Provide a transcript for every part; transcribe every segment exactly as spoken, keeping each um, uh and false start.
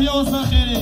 Ya wasa xêrê.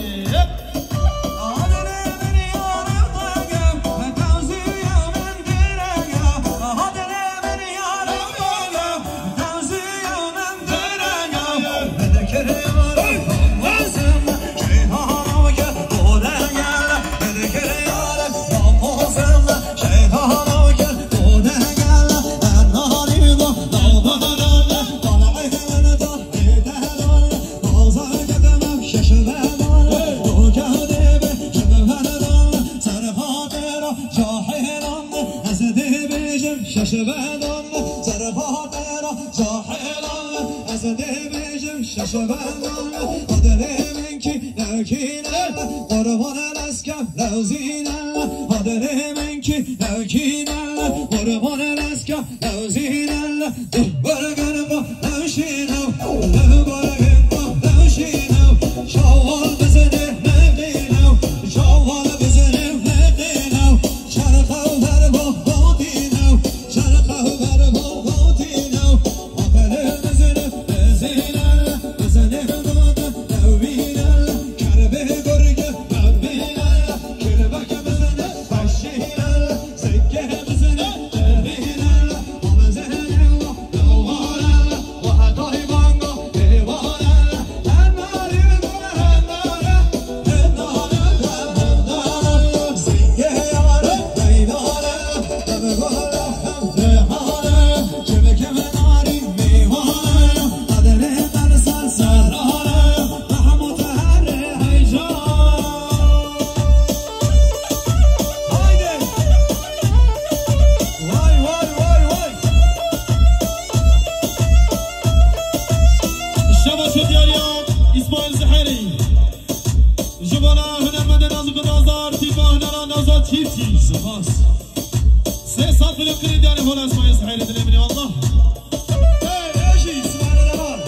Şaşebedan, ser xatira cahilan, ez dê bêjim şaşebedan. Adilê min kî newkîne, qurban leskem lewzîne. Adilê min kî newkîne, qurban leskem lewzîne. Bergin xwe lewşîne, bergin xwe lewşîne. Çawa bizine mevdîne, çawa bizine mevdîne. Çerxew ber bo gotîne, çerxew ber bo gotîne. Aqilê bizine, bizine, bizine gote ewîne. Kerbê gurge mevdîne, kelbek bizine xweşîne. Sikke bizine, bizine, bizine. Haydi! Vay, vay, vay, vay! Şeva şediyariya İsmail Zeheri. Ji bona hunermendê nazik û nazdar, tîpa hunera Nazar Çîftî. Spas. Sê sed milyon krî diyarê hola İsmail Zeheri dilê min ê Allah. Hey, Ejî, Sibare Devan.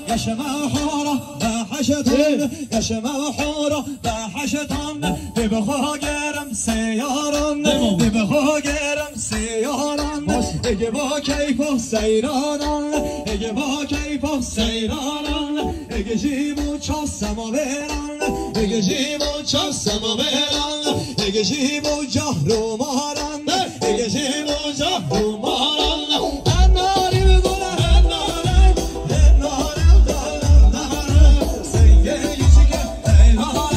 Yaşama hora da haşetan, yaşama hora da haşetan. Dê bi xwe germ seyaran, dê bi xwe germ seyaran. Ege ba keyfa seyranan, ege ba keyfa seyranan. Ege ji bo çav semaveran, ege ji bo çav semaveran. Ege ji bo cahromaran, ege ji bo cahromaran. Enarî bi gora, enarî, enarî, enarî. Senge geçike, enarî.